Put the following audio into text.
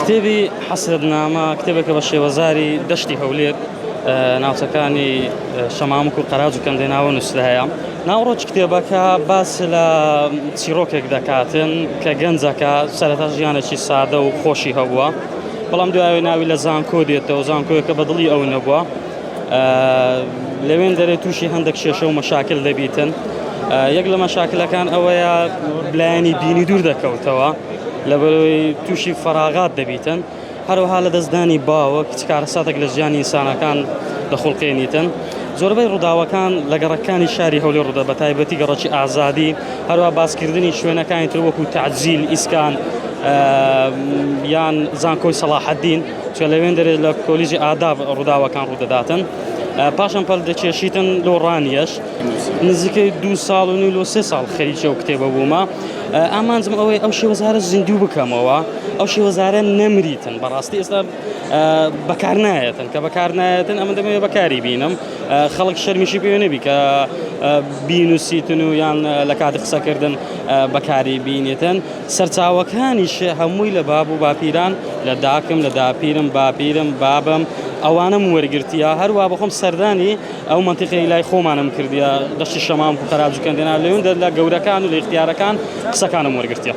کتێبی حەسرەتنامە کتێبێکە بە شێوەزاری دەشتی هەولێر ناوچەکانی شەمامک و قەراج و کەندێناوە نووسرایە. ناوەڕۆکی کتێبەکە باس لە چیڕۆکێک دەکاتن کە گەنجەکە سەرەتا ژیانێکی سادە و خۆشی هەبووە، بەڵام دوای ناوی لە زانکۆ دێتەوە، زانکۆیەکە بە دڵی ئەو نەبووە. لەوێن دەرێ تووشی هەندێک کێشە و مەشاکل دەبیتن. یەک لە مەشاکلەکان ئەوەیە لایەنی دینی دوور دەکەوتەوە لەبەرەوەی تووشی فەراغات دەبیتن. هەروەها لە دەستدانی باوک چ کارەساتێک لە ژیانی ئینسانەکان دەخوڵقێنیتن. زۆربەی ڕووداوەکان لە گەڕەکانی شاری هەولێر ڕوودە بە تایبەتی گەڕەکی ئازادی، هەروەها باسکردنی شوێنەکانی تر وەکو تەعجیل، ئیسکان یان زانکۆی سەڵاحەدین، چونکە لەوێن دەرێ لە کۆلیژی ئاداب ڕووداوەکان ڕوودەداتن. پاشان پەل دەکێشیتن لۆ ڕانیەش. نزیکەی دوو ساڵ و نیو لۆ سێ ساڵ خەریکی ئەو کتێبە بوومە. ئامانجم ئەوەیە ئەو شێوەزارە زیندوو بکەمەوە، ئەو شێوەزارە نەمریتن. بەڕاستی ئێستا بەکار نایەتن، کە بەکار نایەتن ئەمن دەمەوێت بەکاری بینم، خەڵک شەرمیشی پێ نەبی کە بینووسیتن و یان لە کاتی قسەکردن بەکاری بینێتن. سەرچاوەکانیش هەمووی لە باب و باپیران، لە داکم، لە داپیرم، باپیرم، بابم، ئەوانەم وەرگرتیە. هەروە بەخۆم سەردانی ئەو مەنتیقەی لای خۆمانم کردیە، دەشتی شەمام و قەراج و کەندێنا، لەوێندە لە گەورەکان و لە ئیختیارەکان قسەکانم وەرگرتیە.